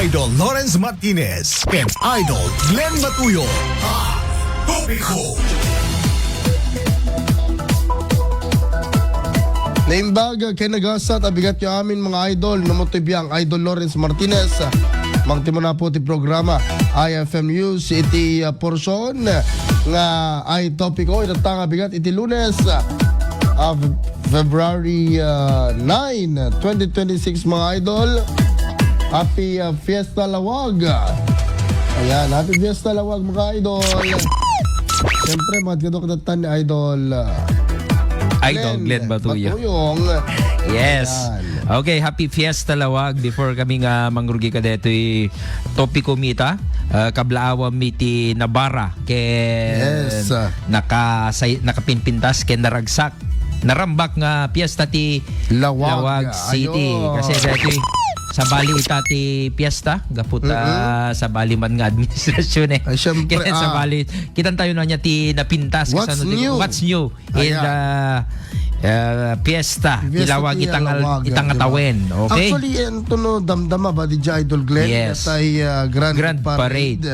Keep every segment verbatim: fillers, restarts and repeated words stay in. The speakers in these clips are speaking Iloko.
Idol Lawrence Martinez and Idol Glenn Matuyo. Hot Topic. Naimbag ken nagasat a bigat yo amin, mga idol. Numo ti biang, Idol Lawrence Martinez. Mangtimo na po ti programa I F M News iti, ah, portion nga ay topiko. Itatta nga bigat iti Lunes, ah, February, ah, nine, twenty twenty-six, mga idol. Happy, ah, Fiesta Lawag. Ayan, happy Fiesta Lawag, mga idol. Siyempre, mga kadokdatan ni Idol, ah, Idol Glenn Glenn Batuyo. Batuyong. Yes. Ayan. Okay, happy Fiesta Lawag. Before kami nga mangrugi kadetoy topiko mi ita, ah, kablaawam mi ti Navarra ken Yes, ah. nakasay-, nakapimpintas ken naragsak, narambak nga fiesta ti Lawag. Lawag City. Ayo. Kasi dati sabali ita ti fiesta, gapu ta Mm-mm. sabali man nga administrasyon eh. Ay, syempre, Kaya ah. sabali, kitan tayo na niya ti napintas, What's kasano ti, new? what's new in Ayan. the, uh, fiesta, Fiesta Ilawag ti itang al-, Ilawag, itang di ba? atawen, okay? Actually, ento no, damdama ba di Idol Glenn? Yes. Natay, uh, Grand Grand Parade. Parade.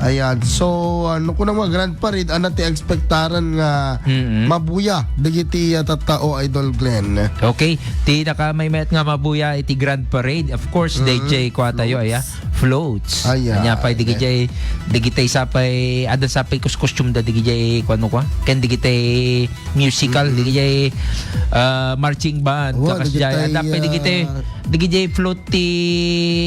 Ayan. So, ano ko na mga Grand Parade, ana ti expectaran nga Mm-mm. mabuya dagiti, uh, tattao, Idol Glenn? Okay. Ti nakamaymayat nga mabuya iti Grand Parade, of course, Mm. D J, kuha tayo, Floats. aya. Floats. Aya, Anya pay, eh. digijay, digitay sapay, ada sapay kus-, costume da, digijay, kuano kua? Ken digitay musical, Mm-mm. digijay, ah, marching band, Wa, kakas digitay, jay, ada pay, digitay, ah, digijay float ti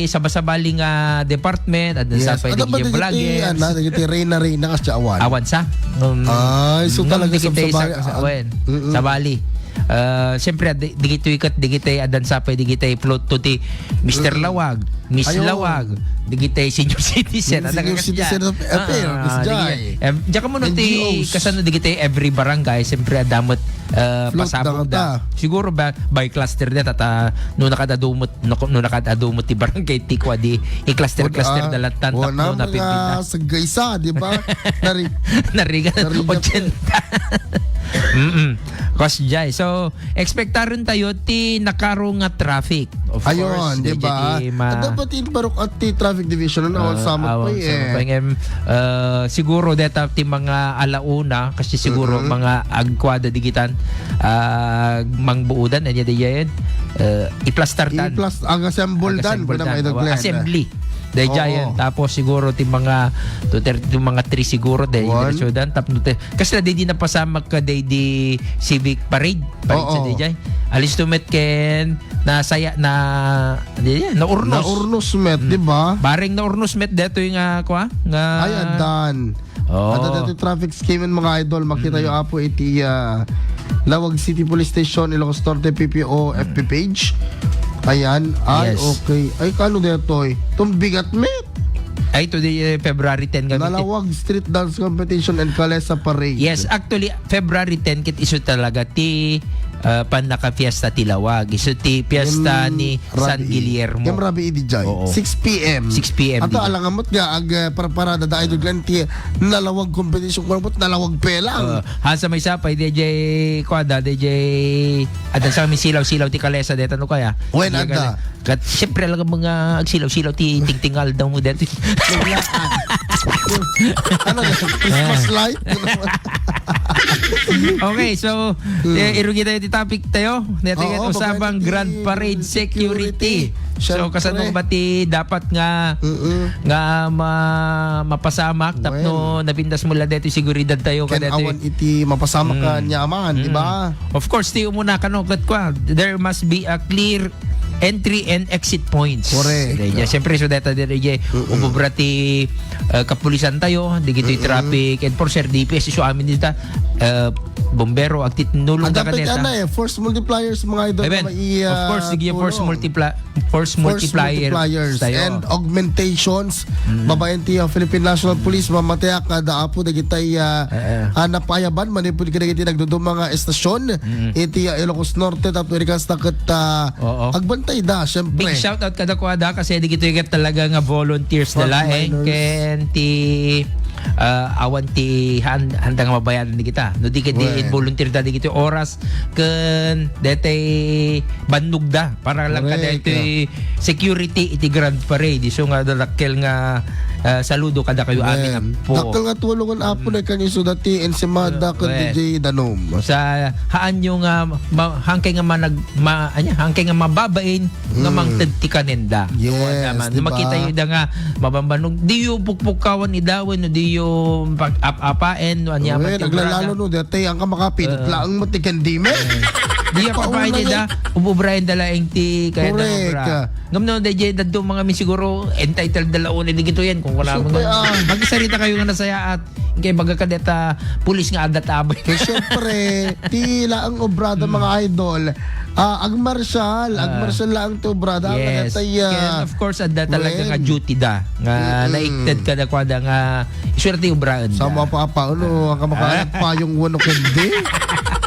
sabasabali nga department, ada Yes. sapay, Ada pa digijay digitay, vloggers. ana, digitay Reyna, Reyna, kas jay awan. Awan sa? Um, Ay, so ngem talaga digitay sabsabali, sa, ah, wen, mm-mm. sabali. Ah, siyempre, di-, digitoy ket, digitay, adan sapay, digitay float to ti Mister Mm. Lawag, Miss Ayo. Lawag, digitay senior citizen, Mm, adan senior citizen of affairs, Ah, jay. digitay. Em, diyan ka muna ti N G Os. kasano digitay every barangay, siyempre, adamot, ah, Float pasabog da da. kata. Siguro ba, by cluster da, tata, no nakadadumot, no, no nakadadumot ti barangay, ti kua di, i-cluster, Wala, cluster da latan, wala tapno na mga napipita. sagaysa, di ba? Nari- Narigat, Narigat. ochenta. Mm-mm. Kos jay. So, expectaron tayo ti nakaro nga traffic. Of Ayun, course, di ba? di ma- At dapat in parok at ti traffic division, ano, Ah, samot awan, pa eh. samot pa, em, ah, siguro, deta ti mga alauna, kasi siguro, Mm-mm. mga agkwada digitan, ah, mangbuudan, anya di yan, ah, iplastartan. Iplas-, ag-assemble dan, Ag-assemble pwede dan. may Awa, daglen. assembly. Day Oo. Giant. Tapos siguro ti mga two thirty, ti mga three siguro, day One. diretso dan. Tapno ti, kasi na di, di napasamak ka day di civic parade. Parade sa Oo. day jay. Alis to met ken nasaya na, di, naurnos. Naurnos met, Mm. di ba? Bareng naurnos met detoy nga, kua? Nga Ay, adan. Oo. At dati traffic scheme, mga idol, makita Mm. yo apo iti, ah, Lawag City Police Station, Ilocos Norte, P P O, Mm. F B page. Ayan. Ay, Yes. okay. Ay, kano detoy? Tumbigat, met. Ay, today, eh, February ten kami. Nalawag Street Dance Competition and Kalesa Parade. Yes, actually, February ten, kit isu talaga ti, ah, pannakafiesta ti Lawag. Isu ti fiesta Yung ni San Rabi. Guillermo. Yung Rabi, di jay. Oo. Six P M. Six P M, Ato, di jay. alangan mo't nga, ag, eh, parparada da, idol Glenn, ti nalawag competition, kung mo't nalawag pelang. Oo. Ha, sa may sapay, di jay, kuada, di jay, ada sa may silaw-silaw ti Kalesa, deta no kaya? Wen, Di ada. kale-, kat, siyempre, alangan mga agsilaw-silaw ti tingtingal daw mo deti. Ano, Christmas light? Okay, so, Hmm. eh, irugi tayo ti topic tayo. Dito Oo, yung usabang babae ti Grand Parade security. security. So, Siyempre. kasano ba ti dapat nga, Mm-mm. nga ma-, mapasamak? Tapno Well. napintas mo lang dito, seguridad tayo Ken kadati. awan iti mapasamak ka Mm. niya man, di Mm. ba? Of course, ti umuna kano, kat kwa, there must be a clear entry and exit points. Correct. Dahil dyan, siyempre, so data dahil dyan, Mm-mm. umubra ti, uh, kapulisan tayo, digito'y Mm-mm. traffic enforcer, D P S, so amin dita, uh, bombero, agtitinulong Ang ka dapat kaneta. yan na eh, force multipliers, mga idol, Amen. na mai-, Of course, uh, sige, force tulong. multipla-, force Force multiplier multipliers tayo. and augmentations. Mm. Babaen ti, uh, Philippine National Police, mamatiak, uh, daapo, dagitay, uh, Eh, eh. uh, napayaban, manipud kadagiti nagduduma nga estasyon, Mm. iti, uh, Ilocos Norte, tapno iri kasta ket, ah, Oo. agbantay da, syempre. Big shout out kada kuada kasi digitoy ket talaga nga volunteers da laeng Frontliners. ken ti, ah, awan ti han-, handa nga mabayadan dagita. No di ket di Wen. volunteer da dagiti oras ken detay bannogda para lang ka Correct. detay security iti Grand Parade. Isu nga dadakkel nga, ah, saludo kadakayo amin, Wen. Apo. Dakkel nga tulongan, Apo, Mm. na kaniso dati Ensenada Uh, ken wen. D J Danom. Sa haanyo nga ma-, hangkay nga manag-, ma-, anya, hangkay nga mababain nga Mm. mangted ti kanenda. Yes, Wala man. di ba? Makita yu da nga mabambanog. Di yu pukpukawan idawen, no di yu pag-ap-apaen, no anya Uy, man ti naglalalo, obrada. no, dati ang kamakapidot Eh. laeng mo ti candy, men. Eh. Di ya Pauna papain ida, yan. ububrayan da laeng ti kaya na Correct. obra. Ngem no, D J, dadto mga min siguro, entitled da laeng ni dagito yan, kung wala mo Siyempre, na. ah. Magsarita kayo nga nasayaat. Kay baga ka deta, pulis nga adda tabay. Kay siyempre, ti laeng obrada, Mm. mga idol, ah, agmartial, Ah. agmartial laeng ti obrada. Yes. Ang natay, ah, Kaya, of course, adda talaga when? nga duty da. Nga Mm-mm. naikted ka da kwada nga, swerte obraan Sa da. mga papa, ano, ang kamakalat Ah. payong wano kundi.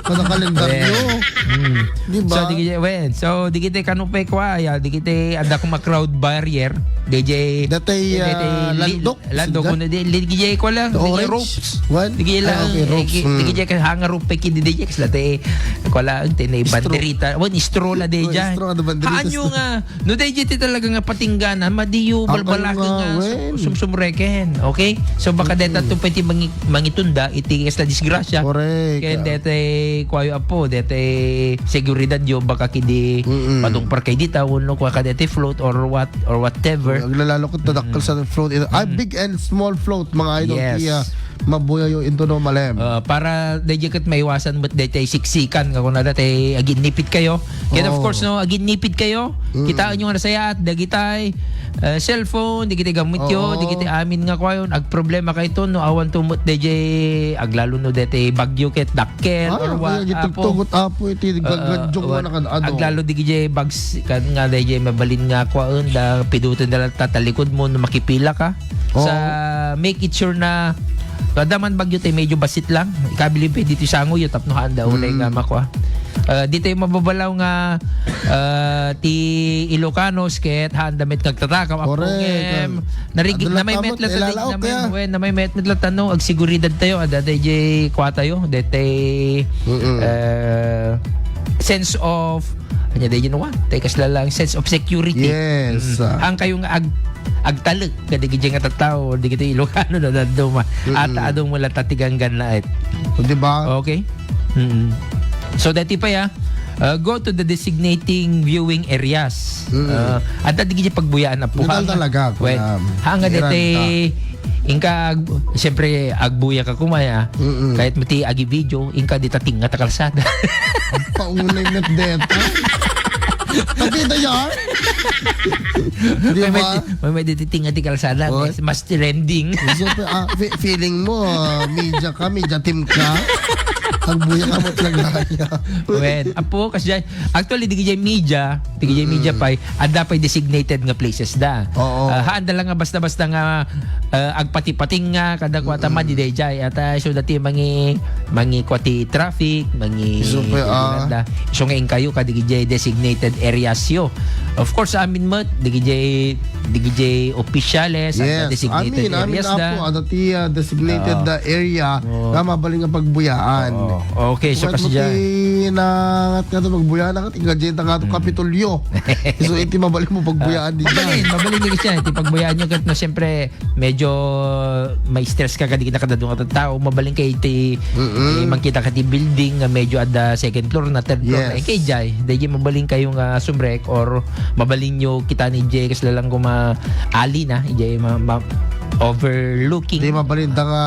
Kada kalendaryo. Well, mm. Di ba? So, di kita, well, so, di kita kanupay kwa, ya, di kita, adda kuma crowd barrier. D J, Datay, D J, ah, li-, landok. Landok Sida? kuno di, di, di, ko lang, The di, orange? ropes. One? Di, Ah, lang, okay, eh, ropes. ki-, di, Mm. kaya hanga rope ki, di, di, kasi late, ko lang, tinay Straw. banderita. Wan, straw la, di, Oh, dyan. straw, ano, banderita, Haan yung, straw. ah, no, di, di, talaga nga patingganan, madiyo, Ang balbalakan kayo nga, nga, wen. sum-, sumsumreken. Okay? So, baka Mm. deta to pwede mangi-, mangitunda, iti, kasi disgrasya. Correct. Kaya dete, kwayo apo, dete, seguridad yo, baka kidi, Mm-mm. padung parkay dita, wano, kwa ka dete float or what, or whatever. Aglalalo ko, tadakkel Mm. sa float. Ay, Mm. big and small float, mga idol. Yes. Kaya mabuya yo into no malem. Uh, para dayjay ket maiwasan met daytay siksikan nga kuna daytay aginnipit kayo. Ket of Oh. course, no, aginnipit kayo. Mm. Kitaen yo nga nasayaat, dagitay, uh, cellphone, dagitay gamit yo, Oo. dagitay amin nga kwayon, agproblema kayto, no, awan to met dayjay, aglalo no daytay bagyo ket dakkel Ah, or what, kaya apo. gitugtugot, apo, iti Uh, gaggadyo ko what, na kan-, ano. aglalo dagijay bags, kan nga dayjay mabalin nga kwaon, da piduten da lang tatalikod mo, no, makipila ka. Oo. Sa make it sure na kada man bagyo tay medyo basit lang. Ikabilin pa dito sango yo tapno handa unay Mm. nga makwa. Ah, di tayo mababalaw nga, ah, ti Ilocanos ket handa met nagtatakam. Correct. Apongem, narigi-, Adala namay ka met met, la ta di, ilalaw namay, kaya. wen, namay met met la tano, agsiguridad tayo, ada dayjay kwa tayo, detay, Mm-mm. ah, sense of Anya, dayjay no, wa? Tay kasla lang, sense of security. Yes, Mm. ah. Ang kayo nga ag-, agtalek, kadi gidya nga tattao, di kita Ilocano na daduma. Mm-mm. At adong mula tatiganggan na et. O, di ba? Okay? Mm. So, dati pa ya, uh, go to the designating viewing areas. Mm. Uh, at dati gidya pagbuyaan na Legal puhang. talaga, Well, kuna, hanga iran dati, ta. Inka, ag-, siyempre, agbuya ka kumaya. Mm-mm. Kahit mati agi video, inka di tating nga ta kalsada. Paunay met deta. Nakita yan? Di May, may, ba? may, may di titing nga ti kalsada. Oy. Mas, mas trending. So, ah, fe-, feeling mo, ah, media ka, media team ka? Agbuya ka mo talaga. Well, apo, kasi actually, di kaya media, Ti Media Mm. pay, adda pay designated nga places da. Oo. Ah, haan da lang nga basta-basta nga, ah, agpati-pating nga, kada kwa ta Mm. madi dayjay. At, ah, so dati mangi-, mangi-, kwa ti traffic, mangi-, Isu pa, ah. da. So nga inkayo, kadi gidjay designated areas yo. Of course, amin met, di gidjay, di gidjay opisyales, adda Yes. designated Amin, amin areas da. apo, adda ti, ah, designated Oo. na area Oo. nga mabalin nga pagbuyaan. Oo. Okay, so Ket kasi mo dyan. ti nangat nga to pagbuyaan, nangat Ingadjay ta nga to Mm. Kapitolyo. So, iti mabalin mo pagbuyaan Ah, di mabalin, dyan. mabalin din siya. Iti pagbuyaan nyo, ket no, siyempre, medyo ma-stress ka, kadi kita kadadungan ng tao, mabalin kayo iti, Mm-mm. eh, magkita ka ti building nga medyo ada second floor na, third floor na. Yes. Eh, kay jay, dahil mabalin kayo nga sumrek or mabalin nyo kita ni Jay, kasi lalang kuma ali na, jay ma-, ma-, overlooking. Di mabalin da nga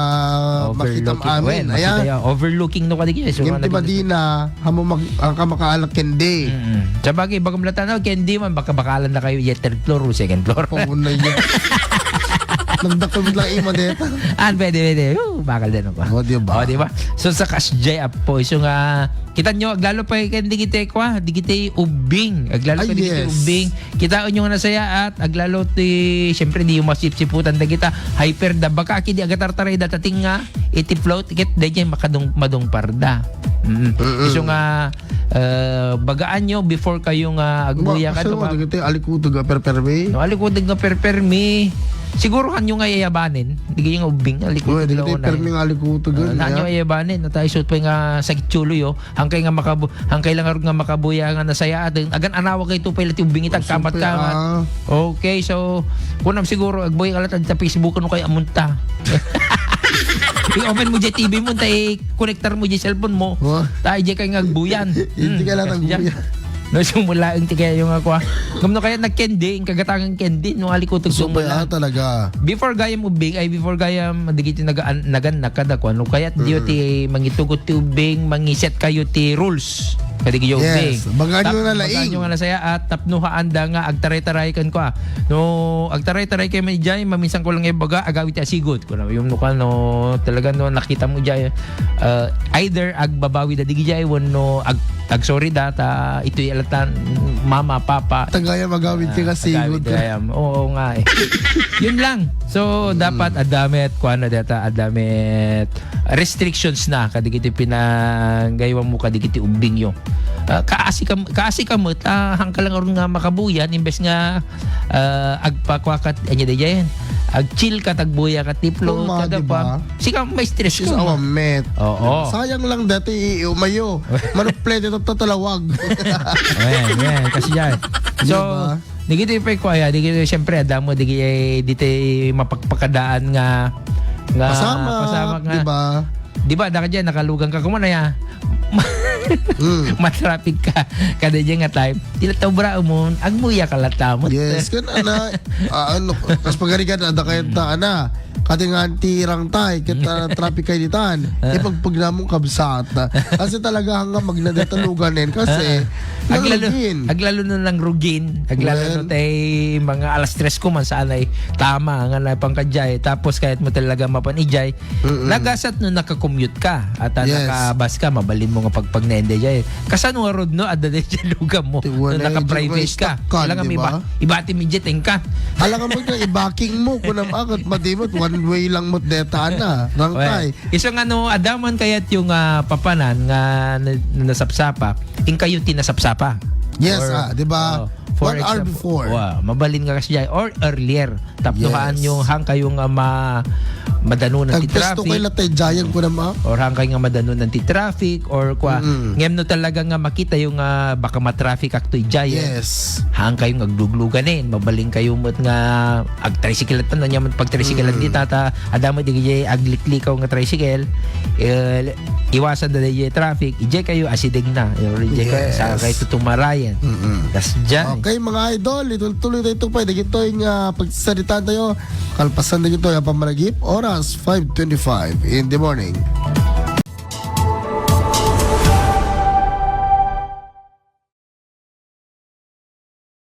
makita Overlooking. amin. Well, Ayan. makita ya, overlooking no, kadi kita. So, Ngem ano ti din- madina, Amo mag-, ang ka makaalak kendi. Mm. Sabagay, bagom lang tanaw, kendi man, baka bakalan na kayo, yet third floor o second floor. Pauna yan. Nagdakol mo lang ima deta. Ah, pwede, pwede. Uh, bakal din ako. O, di ba? O, di ba? So, sa Cash J app po, so nga, kita nyo, aglalo pa yung kendi kita kwa, di kita ubing. Aglalo Ay, pa di kita yes. ubing. Kitaon nyo nga nasaya at aglalo ti, siyempre, di yung masipsiputan da kita. Hyper da. Baka aki di agatartaray da tating nga iti float, ket dayjay makadung-, madungpar da. Mm. Mm-mm. Isu nga, eh, bagaan nyo before kayo nga agbuya Ma-, ka, kasi no, nga, dagiti alikutog nga perpermi. No, alikutog nga perpermi. Siguro hanyo nga iyabanen, dagiti nga ubbing, a likuteg. Uy, dagiti permi nga a likuteg, ah, hanyo iyabanen, no, ta isu pay nga sakit ti ulo yo, hangkay nga makabu-, hangkay lang ngarud nga makabuya nga nasayaaten, agan-anawag kayto pay la ti ubbing ita, agkamat-kamat. Ah. Okay, so, kunam siguro, agbuya ka latta ita Facebook, no, kay amunta. I-open mo diay T V mo, ta i-connectar mo diay cellphone mo. Wah. Ta, diay kay nga agbuyan. Hindi ka lang agbuyan. No, sumulaeng ti kayo nga kua. Ngem no kayat nagkendi, ing kagatangan kendi, no, a likuteg. So, sumula. Talaga. Before gayam ubbing, ay, before gayam, dagiti nagaan-, nagannak kada kua, no, kayat diyo ti mangitugot ti ubbing, mangiset kayo ti rules. Kadagiti ubbing. Yes, bagaan nyo na laing. Bagaan nyo nga nasaya at tapno haanda nga agtaray-taray kan kua. No, agtaray-taray kayo may jay, maminsan ko lang ibaga, agawid ti asigod. Kunam, yung no, talaga, no, nakita mo jay, uh, either agbabawi da digi jay, wenno ag-, ag-sorry da, ta itoy alatan, mama, papa. Tagaya magawid ti, ah, kasigod. Agawid gayam. Oo nga eh. Yun lang. So, dapat adamit, kuan na data, adamit restrictions na, kadigiti pinanggaywan mo, kadigiti ubbing yo. Ah, kaasi ka, kaasi ka met, ah, hangka lang aron nga makabuyan, imbes nga ah, agpakuakat, anya da yan? Ag-chill ka, tagbuya ka, tiplo, kada pa. Sika, ma-stress ka. Sis, awan met. Oo. Sayang lang dati, i-, umayo. Manuplet ito tatalawag. Ayan, ayan, kasi yan. So, di kita ipay ko, ayan, di kita, siyempre, adamo, di kita, di tayo mapagpakadaan nga, nga, pasamak, pasamak nga. Di ba? Di ba, daka dyan, nakalugan ka, kumana ya. Mm. Matraffic ka. Kada dyan nga time, tila tobra umon, agmuya ka latamot. Yes, kan ana, ah, ano, kas pagarigan, ada kayo ta, ana, kati nga anti rangtay, kita traffic kayo ditan, ipagpag namong kabsat. Kasi talaga nga magnadatalugan din, kasi, aglalo, aglalo na ng rugin, aglalo na tay mga alas tres ko man, saan ay tama, nga na pangkadjay, tapos kahit mo talaga mapan ijay, nagasat no naka-commute ka at, ah, nakabas ka, mabalin mo nga pagpagnaen dayjay. Kasano nga rod no, adda dayjay lugan mo. No naka-private ka, kailangan mo iba-, ibati mo jet ka. Alangan mo ka, i-backing mo, kunam agat, madimot, one way lang mo deta na, rangkay. Well, iso nga no, adaman kayat yung, ah, papanan nga na-, nasapsapa, in kayo tinasapsapa. Yes, ah, di ba? One hour before. Wow, mabalin nga kasi dyan. Or earlier. Tapno haan yung hang kayo nga ma-, madanunan ti traffic. Agpesto kayo latay jayan ko naman. Or hang kayo nga madanunan ti traffic, or kwa, ngem no talaga nga makita yung nga baka ma-traffic akto ijayan. Yes. Hang kayo nga agduglugan eh. Mabaling kayo met nga agtricycle at ano niya, pag-tricycle di tata, adamo di kaya agliklikaw nga tricycle. Eh, iwasan na yung traffic. Ijay kayo, asideg na. Ijay kayo, sa kayo tutumarayan. Tas dyan. Okay, mga idol, ituloy tayo ito pa. Dagito yung, ah, pagsaritaan tayo. Kalpasan na ito, yung pamaragip. Oras, five twenty-five in the morning.